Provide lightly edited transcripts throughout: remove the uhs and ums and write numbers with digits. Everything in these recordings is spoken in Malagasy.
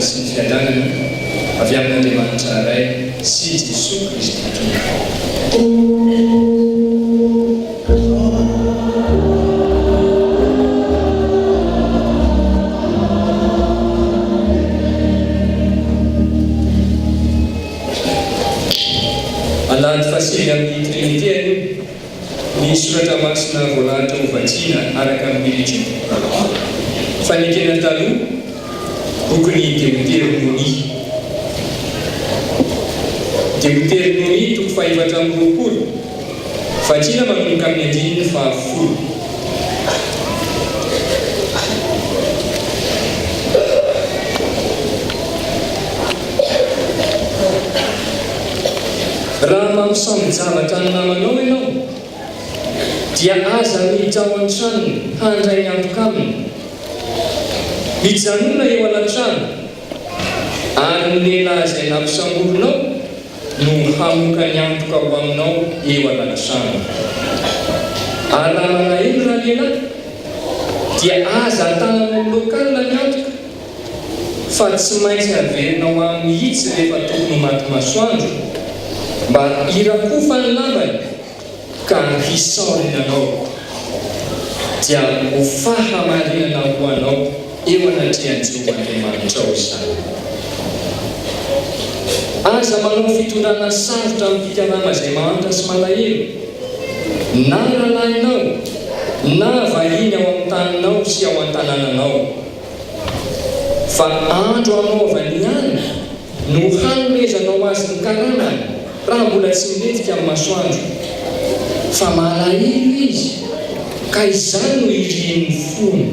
sy ny fiadanana avy amin'Andriamanitra Ray sy Jesoa Kristy Tompo. Alahady fahasivy amin'ny Trinite anio ny soratra masina voalahatra hovakiana araka ny Liturgie Fanekena Taloha, bokin'ny Deoteronomia. Deoteronomia toko fahefatra 24, vakiana manomboka amin'ny andininy fahafolo. Raha mampisambo-javatra ny namanao ianao, dia aza miditra ao an-tranony handray ny antoka aminy. Mijanòna eo alatrano, ary ny lehilahy izay nampisamborinao no hamoka ny antoka ho aminao eo alatrano. Ary raha malahelo ralehilahy, dia aza atananao local ny antoka, fa tsy maintsy averinao aminy mihitsy rehefa tokony ho maty masoandro, mba hirakofany lambany ka hisaoriny anao, dia ho fahamarinana ho anao eo anatrehan'i Jehovah Andriamanitrao izany. Aza manao fitondrana sarotra amin'ny mpikarama izay mahantra sy malahelo, na rahalahinao, na vahiny ao amin'ny taninao sy ao an-tanànanao. Fa andro anaovany ihany no hanomezanao azy ny karamany raha mbola tsy milentika ny masoandro. Fa malahelo izy ka izany no irian'ny fony.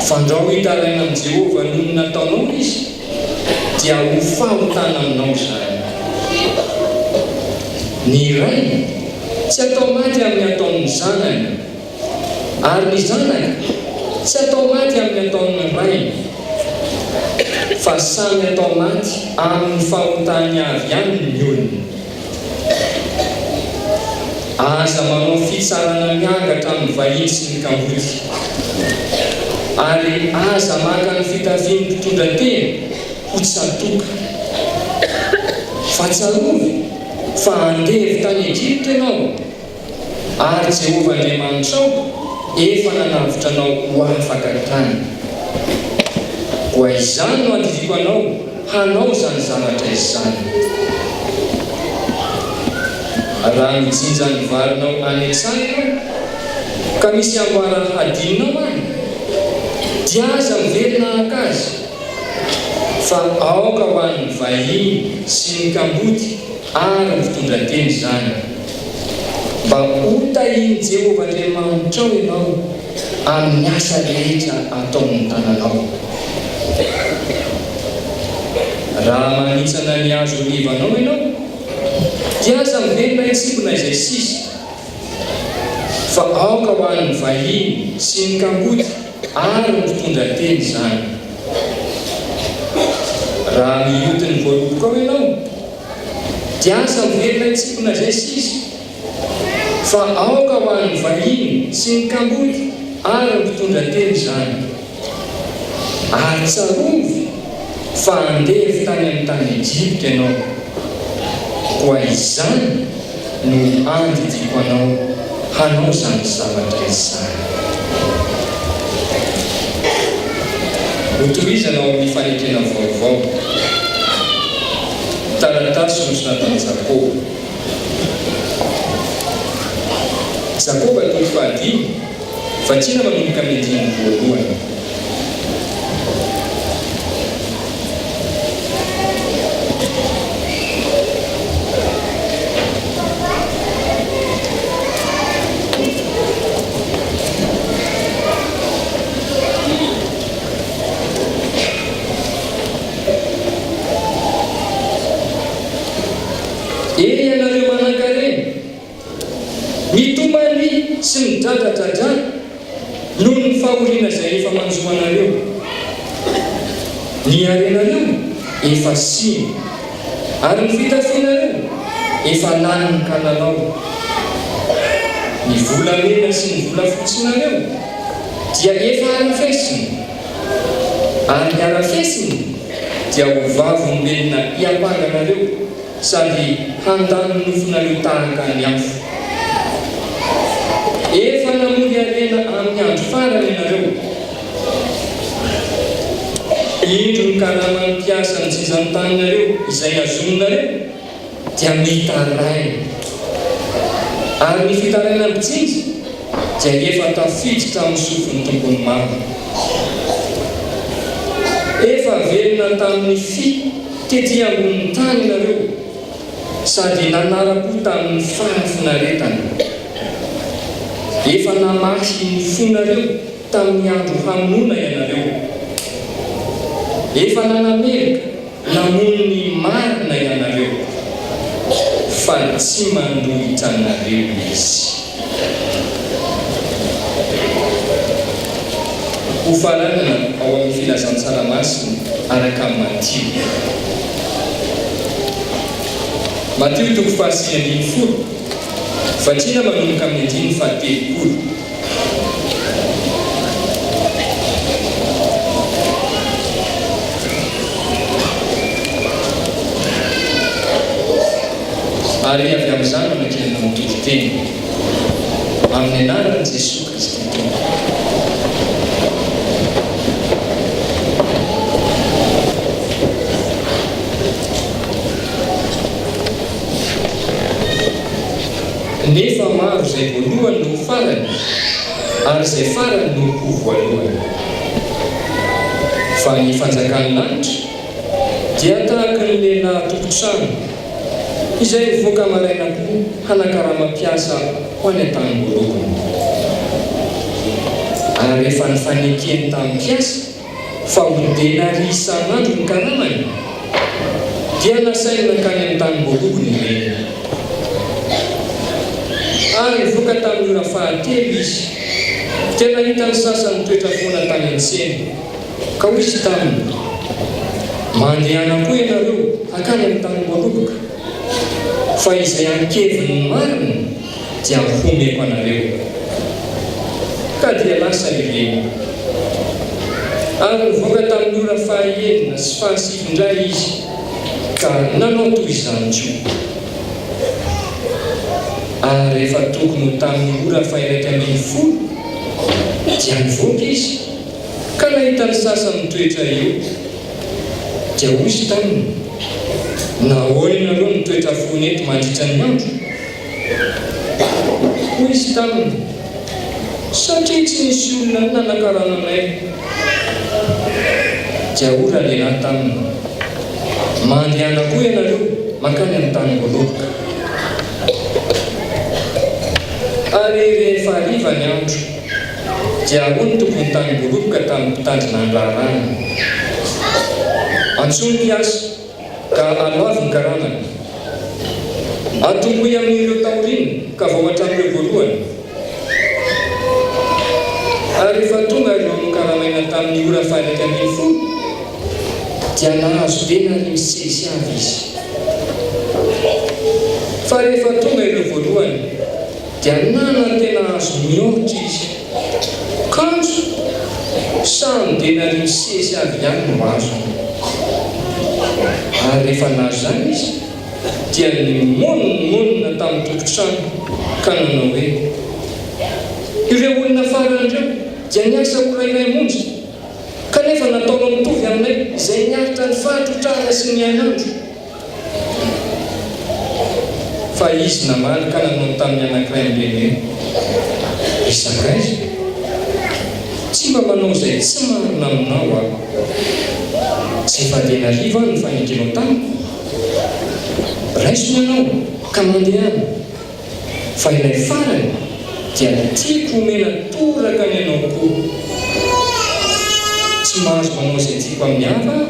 Fandrao hitaraina amin'i Jehovah noho ny nataonao izy, dia ho fahotana aminao izany. Ny ray tsy atao maty amin'ny ataon'ny zanany. Ary ny zanaka tsy atao maty amin'ny ataon'ny rainy, fa samy atao maty amin'ny fahotany avy ihany ny olona. Aza manao fitsarana miangatra amin'ny vahiny sy ny kamboty, ary aza maka ny fitafian'ny mpitondra tena ho tsatoka. Fa tsarovy fa andevo tany Egypta ianao, Ary Jehovah Andriamanitrao efa nanavotra anao ho afaka tany. Koa izany no andidiako anao hanao izany zavatra izany. Raha mijinja ny varinao any an-tsaha ianao, ka misy amboara hadinonao any, dia aza miverina haka azy, fa aoka ho an'ny vahiny sy ny kamboty ary ny mpitondra teny izany. Mba hotahian'i Jehovah Andriamanitrao ianao amin'ny asa rehetra ataon'ny tananao. Raha manitsana ny hazo olivanao ianao, dia aza miverina hitsimbina izay sisa, fa aoka ho an'ny vahiny sy ny kamboty ary ny mpitondra teny izany. Raha mioty ny voalobokao ianao, Dia aza miverina hitsimpona izay sisa, fa aoka ho an'ny vahiny sy ny kamboty ary ny mpitondra teny izany. Ary tsarovy fa andevo tany amin'ny tany Egypta ianao, koa izany no andidiako anao hanao izany zavatra izany. Hotohizana ao amin'ny fanekena vaovao. Taratasy nosoratan'i Jakoba. Jakoba toko fahadimy, vakina manomboka amin'ny andininy voalohany. Eny ianareo manankarena, mitomany sy midradradradra noho ny fahoriana izay efa manjo anareo. Ny harenareo efa simba, ary ny fitafianareo efa lanin'ny kalalao. Ny volamena sy ny volafotsinareo dia efa arafesina. Ary ny harafesiny dia ho vavolombelona hiampanga anareo sady handany ny nofonareo tahaka ny afo. Efa namory harena amin'ny andro farany ianareo. Indro ny karaman'ny mpiasa nijinja ny taninareo izay hazoninareo dia mitaraina. Ary ny fitarainan'ny mpijinja dia efa tafiditra amin'ny sofin'ny Tompon'ny maro. Efa velona tamin'ny fy tety ambonin'ny tany ianareo sady nanara-po tamin'ny fahafinaretana. Efa namaky ny fonareo tamin'ny andro hamonoana ianareo. Efa nanameloka namono ny marina ianareo, fa tsy manohitra anareo izy. Hofaranana ao amin'ny Filazantsara Masina araka an'i Matio. Matio toko faha-19, vakina manomboka amin'ny andininy faha-30. Ary avy amin'izany no anankinana ny toriteny. Amin'ny anaran'i Jesoa Kristy Tompo. Nefa maro izay voalohany no ho farany, ary izay farany no ho voalohany. Fa ny fanjakan'ny lanitra dia tahaka ny lehilahy tompon-trano, izay nivoaka maraina koa hanakarama mpiasa ho any an-tanimboalobony. Ary rehefa nifanekeny tamin'ny mpiasa fa ho denaria isan'andro ny karamany, dia nasainy nankany amin'ny tanimboalobony ireny. Ary nivoaka tamin'ny ora fahatelo izy, dia nahita ny sasany nitoetra foana tany an-tsena, ka hoy izy taminy, Mandehana koa ianareo hankany amin'ny tanimboaloboka, fa izay an-keviny marina dia homeko anareo. Ka dia lasa ireny. Ary nivoaka tamin'ny ora fahaenina sy fahasivy indray izy, ka nanao toy izany koa. Ary rehefa tokony ho tamin'ny ora faha-11, dia nivoaka izy, ka nahita ny sasany nitoetra eo. Dia hoy izy taminy, Nahoana ianareo no mitoetra foana eto mandritra ny andro? Hoy izy taminy, Satria tsy nisy olona nanakarana anay. Dia hoy ralehilahy taminy, Mandehana koa ianareo mankany amin'ny tanim-boaloboka. Ary rehefa hariva ny andro, dia hoy ny tompon'ny tanim-boaloboka tamin'ny mpitandrina ny raharahany, Antsoy ny mpiasa, ka aloavy ny karamany. Atombohy amin'ireo taoriana ka vao hatramin'ireo voalohany. Ary rehefa tonga ireo nokaramaina tamin'ny ora faha-11, dia nahazo denaria misesy avy izy. Fa rehefa tonga ireo voalohany, dia nanantena hahazo mihoatra izy. Kanjo, samy denaria misesy avy ihany no azony. Ary rehefa nahazo izany izy, dia nimonomonona tamin'ny tompon-trano ka nanao hoe, Ireo olona farany ireo dia niasa ora iray monja, kanefa nataonao mitovy aminay izay niaritra ny fahatrotrahana sy ny hainandro. Fa izy namaly ka nanao tamin'ny anankiray amin'ireny hoe, Ry sakaiza, tsy mba manao izay tsy marina aminao aho. Tsy efa denaria va no nifanekenao tamiko? Raiso ny anao ka mandehana, fa ilay farany dia tiako homena toraka ny anao koa. Tsy mahazo manao izay tiako amin'ny hafa aho?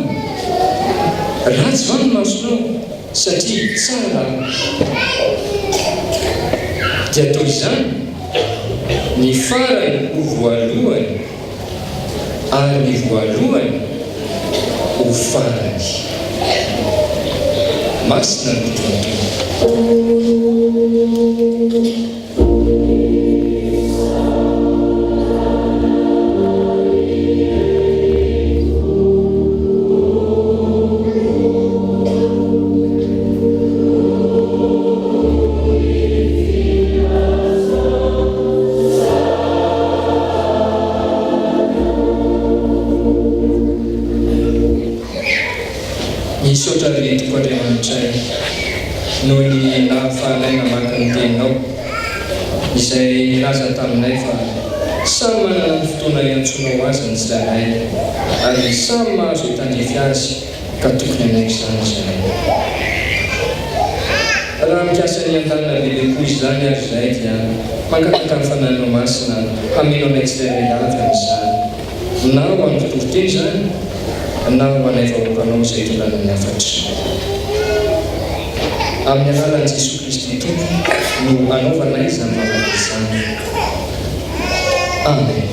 Ratsy va ny masonao satria tsara aho? Dia toy izany, ny farany ho voalohany. Ary ny voalohany ho farany. Masina ny Tompo. Noho ny nahafahanay namaky ny Teninao, izay nilaza taminay fa samy manana ny fotoana iantsoanao azy ny tsirairay, ary samy mahazo hitandrify azy ka tokony hanaiky izany izahay. Raha mikasa ny handalina bebe koa izany ary izahay dia mangataka ny Fanahinao Masina hameno anay tsirairay avy amin'izany, na ho an'ny mpitoriteny izany na ho anay vahoakanao izay itondrana ny hafatra. Amin'ny alalan'i Jesoa Kristy Tompo no anaovanay izany vavaka izany. Amen.